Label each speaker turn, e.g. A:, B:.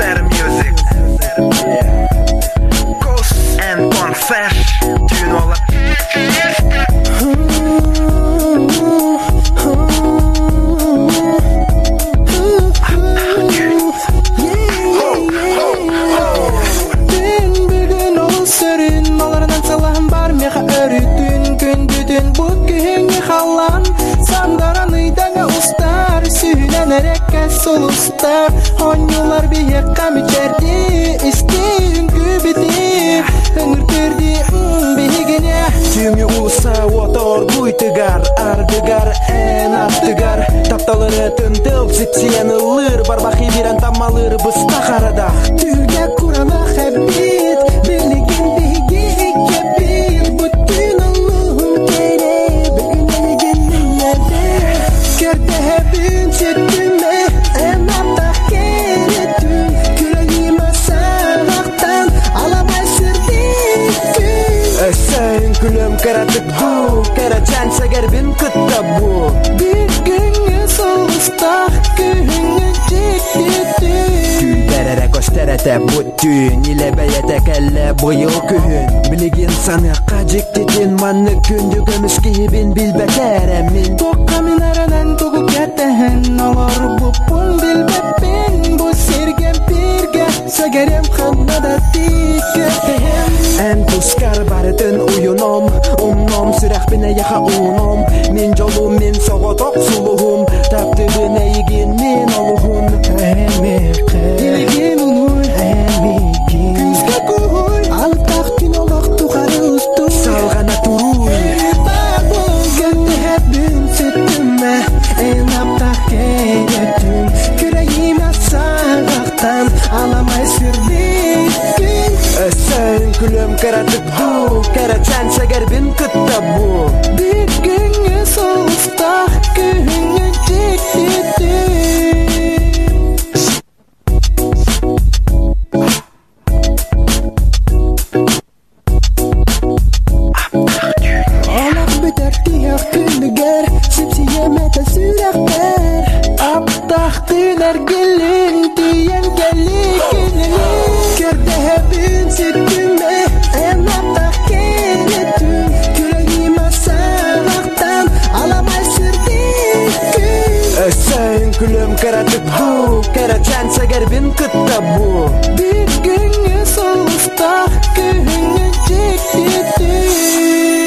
A: SR Music Ghost and Confess Түүн уола
B: Күн бүгүн олус сөрүн, олорунан сылаһын бар меха өрүтүн, күндүтүн бу күһүҥҥү халлаан сандаран ыйдаҥа устар, сүһүнэн эрэккэ сулустар, оонньуулар биһиэххэ мүчэрдии, истии үҥкүүбүтү, ыҥыртыырдыы биһигини.
C: Түүҥҥү уулусса уота оргууй тыгар, ардыгар эн аттыгар таптал ырыатын тыл сипсийэн ыллыыр, барбах ибирэн таммалыыр быстах арадах.
B: Түһүлгэ куранах эбит, билигин биһиги иккэбит, бу түүн олуһун кэрэ, бүгүн эйигин миннэбит. Көрдөһөбүн сүттүмэ, эн аптах кэрэ түүн, күлэлиимэ саҕахтан, аламай сырдык күн.
C: Өссө үҥкүлүөм кыратык дуу, кэрэчээн сэгэрбин кытта бу.
B: Бір күҥҥэ сулустаах күһүҥҥү дьикти түүн.
C: Түүнтэр эрэ көстөр этэ бу түүн, илэ бэйэтэ кэллэ быйыл күһүн. Билигин саныахха дьиктитин, маннык күндү көмүс киһибин билбэтэ эрэ мин.
B: Туохха мин эрэнэн тугу кэтэһэн олорбуппун билбэппин бу сиргэ бииргэ сэгэрим ханна да тиийбэтэһим.
C: Эн тускар барытын уйуном, умном сүрэхпин эйиэхэ ууном. Мин дьолум, мин соҕотох сулуһум, таптыыбын эйигин мин олуһун. Эмиэхэ,
B: Билигин унуй,
C: эмигин,
B: күүскэ кууһуй, алыптаах түн олох тухары устуй.
C: Салҕана туруй.
B: Баар бол көрдөһөбүн сүттүмэ, эн аптаах кэрэ түүн, күрэйимэ саҕахтан, аламай сырдык күн.
C: Өссө үҥкүлүөм кыратык дуу, кэрэчээн сэгэрбин кытта бу.
B: Бір күҥҥэ сулустаах күһүҥҥү дьикти түүн. Олох бүтэр тиһэх күнүгэр сипсийэм этэ сүрэхпэр. Аптаах түүн эргиллин тиийэн кэллий кинини. Көрдөһөбүн сүттүмэ, эн аптаах кэрэ түүн, күлэлиимэ саҕахтан, аламай сырдык күн.
C: Өссө үҥкүлүөм кыратык дуу, кэрэчээн сэгэрбин кытта бу.
B: Бір күҥҥэ сулустаах күһүҥҥү дьикти түүн.